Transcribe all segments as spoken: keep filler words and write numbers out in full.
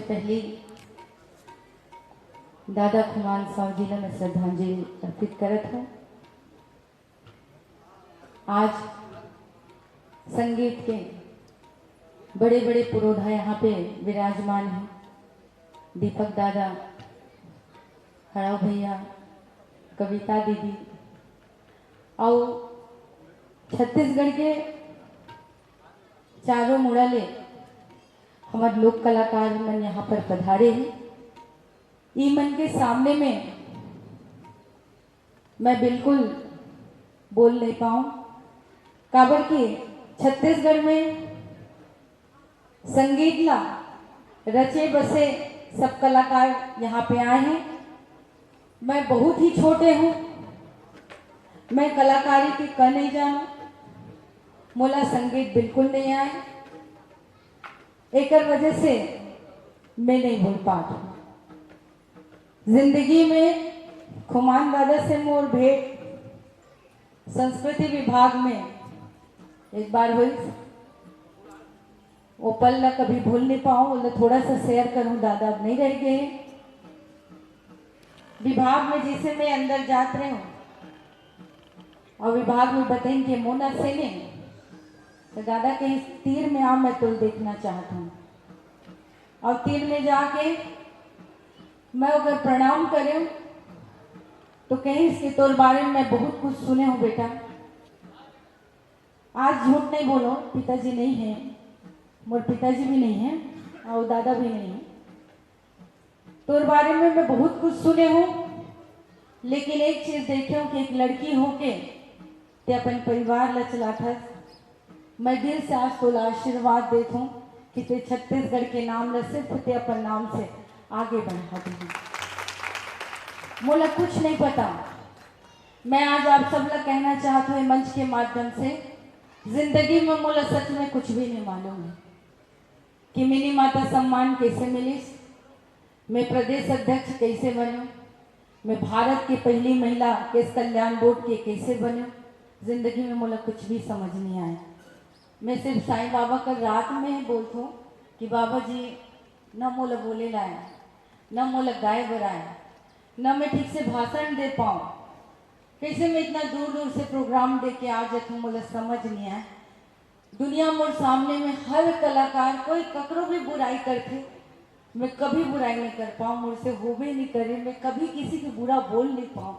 पहली दादा खुमान साहू जी ला मैं श्रद्धांजलि अर्पित करत हूँ। आज संगीत के बड़े बड़े पुरोधा यहाँ पे विराजमान हैं, दीपक दादा, हड़ाव भैया, कविता दीदी, और छत्तीसगढ़ के चारों मुड़ा ले हमर लोक कलाकार मन यहाँ पर पधारे हैं। ई मन के सामने में मैं बिल्कुल बोल नहीं पाऊँ, काबर कि छत्तीसगढ़ में संगीत ला रचे बसे सब कलाकार यहाँ पे आए हैं। मैं बहुत ही छोटे हूँ, मैं कलाकारी के क नहीं जानूँ, मोला संगीत बिल्कुल नहीं आए, एकर वजह से मैं नहीं बोल पात हूँ। जिंदगी में खुमान दादा से मोर भेंट संस्कृति विभाग में एक बार हुई। वो पल ला कभी भूल नहीं पाऊँ, वो थोड़ा सा शेयर करूँ दादा, अब नहीं रह गए। विभाग में जैसे मैं अंदर जात रहे हूँ और विभाग में बतइन के मोना से नहीं, तो दादा कहीं तीर में आ, मैं तो देखना चाहता हूँ। और तीर में जाके मैं अगर प्रणाम करे तो कहीं इसके तोर बारे में मैं बहुत कुछ सुने हूँ बेटा। आज झूठ नहीं बोलो, पिताजी नहीं है, मोर पिताजी भी नहीं है और दादा भी नहीं है। तोर बारे में मैं बहुत कुछ सुने हूँ, लेकिन एक चीज देखे हूँ कि एक लड़की होके ते अपन परिवार ला चलाथस। मैं दिल से आज तोला आशीर्वाद देत हूँ कि ते छत्तीसगढ़ के नाम ला सिर्फ ते अपन नाम से आगे बढ़ा दे। मोला कुछ नहीं पता, मैं आज आप सब ला कहना चाहत हूँ मंच के माध्यम से, जिंदगी में मोला सच में कुछ भी नहीं मालूम है कि मिनी माता सम्मान कैसे मिलिस, मैं प्रदेश अध्यक्ष कैसे बनूं, मैं भारत की पहली महिला केस कल्याण बोर्ड के कैसे बनूं। जिंदगी में मोला कुछ भी समझ नहीं आया। मैं सिर्फ साईं बाबा का रात में ही बोलता हूँ कि बाबा जी, न मोला बोले लाए, न मोला गाए बर आए, न मैं ठीक से भाषण दे पाऊँ। कैसे मैं इतना दूर दूर से प्रोग्राम दे के आ जाता हूँ, मोला समझ नहीं आए। दुनिया मोर सामने में हर कलाकार कोई ककरो भी बुराई करथे, मैं कभी बुराई नहीं कर पाऊँ, मोर से होबे नहीं करे, मैं कभी किसी की बुरा बोल नहीं पाऊँ।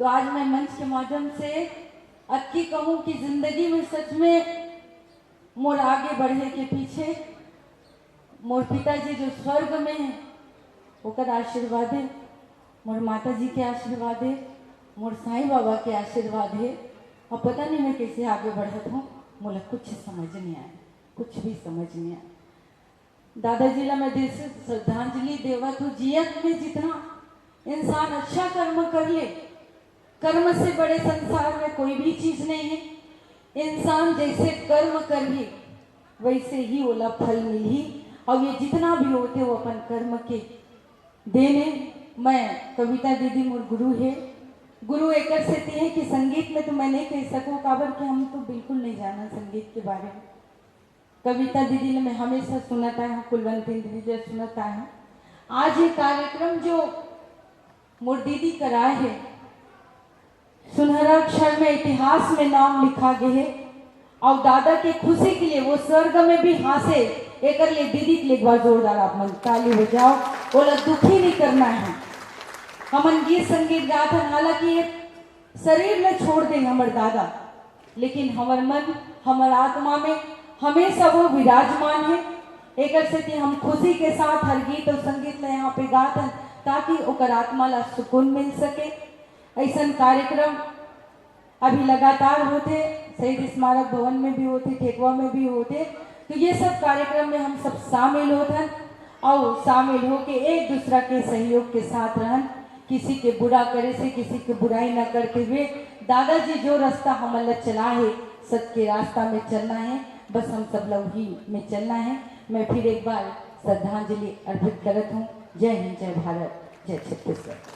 तो आज मैं मंच के माध्यम से अतकी कहूँ कि जिंदगी में सच में मोर आगे बढ़े के पीछे मोर पिताजी जो स्वर्ग में है, ओकर आशीर्वाद है, मोर माता जी के आशीर्वाद है, मोर साईं बाबा के आशीर्वाद है। अब पता नहीं मैं कैसे आगे बढ़त हूँ, मोला कुछ समझ नहीं आया, कुछ भी समझ नहीं आया। दादाजी ला मैं दिल से श्रद्धांजलि देवत हूँ। जियत में जितना इंसान अच्छा कर्म कर ले, कर्म से बड़े संसार में कोई भी चीज नहीं है। इंसान जैसे कर्म करही, वैसे ही ओला फल मिलही। और ये जितना भी होते, वो अपन कर्म के देने। मैं कविता दीदी मोर गुरु है। गुरु एकर सेती है कि संगीत में तो मैं नहीं कह सकूँ, काबर कि हम तो बिल्कुल नहीं जानन संगीत के बारे में। कविता दीदी ने मैं हमेशा सुनत आए हूँ, कुलवंती दीदी ले सुनत आए हूँ। आज ये कार्यक्रम जो मोर दीदी कराए है, सुनहरा अक्षर में इतिहास में नाम लिखा गए है। और दादा के खुशी के लिए वो स्वर्ग में भी हंसे, एकर लिए दीदी के लिए एक बार जोरदार आप मन ताली बजाओ। ओला दुखी नहीं करना है। हमन गीत संगीत गात हन, हालांकि ये शरीर में छोड़ दे हमर दादा, लेकिन हमर मन, हमर आत्मा में हमेशा वो विराजमान है। एकर सेती हम खुशी के साथ हर गीत और संगीत ला यहाँ पे गात हन, ताकि ओकर आत्मा ला सुकून मिल सके। ऐसन कार्यक्रम अभी लगातार होथे, शहीद स्मारक भवन में भी होथे, ठेकवा में भी होथे। तो ये सब कार्यक्रम में हम सब शामिल होथन और शामिल होके एक दूसरा के सहयोग के साथ रहन। किसी के बुरा करे से, किसी के बुराई न करते हुए दादाजी जो रास्ता हमन ला चला है, सत के रास्ता में चलना है, बस हम सब ला वही में चलना है। मैं फिर एक बार श्रद्धांजलि अर्पित करत हूँ। जय हिंद, जय भारत, जय छत्तीसगढ़।